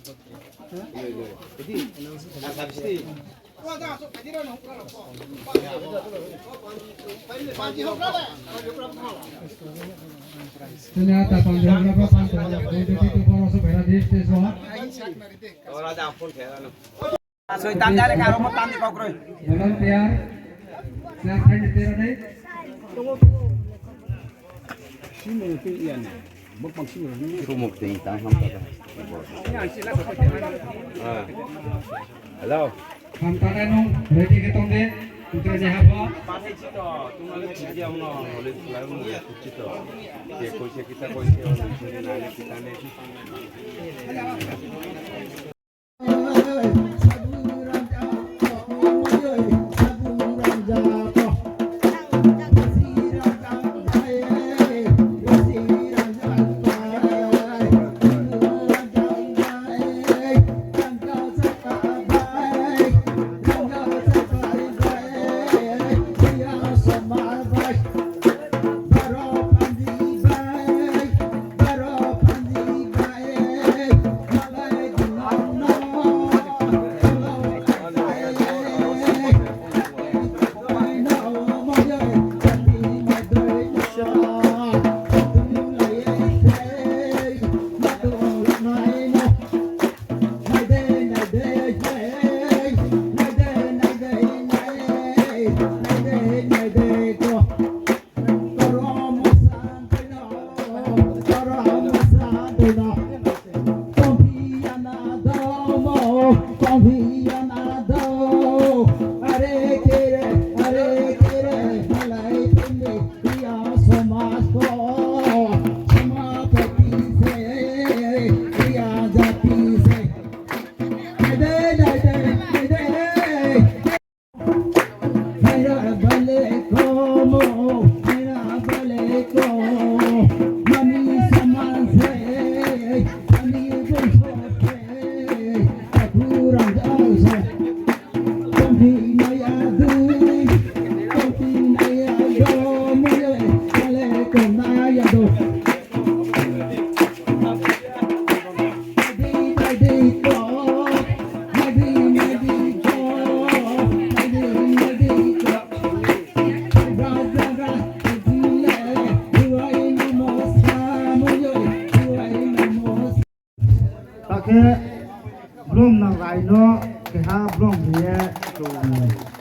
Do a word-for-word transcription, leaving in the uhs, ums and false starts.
Sini ata pang jora pa pang jora, bodi ti tu poro so bera di stage wa. Asoi tam jare karo mo tam di kok roi. Volunteer, siya thai ni tera dei. Sumuk tei tang ham ta. Ah. Hello. Hamtane nung ready khe tong de, putra je hapha. Takhe blom nang rai no keha blom ri ye, eh,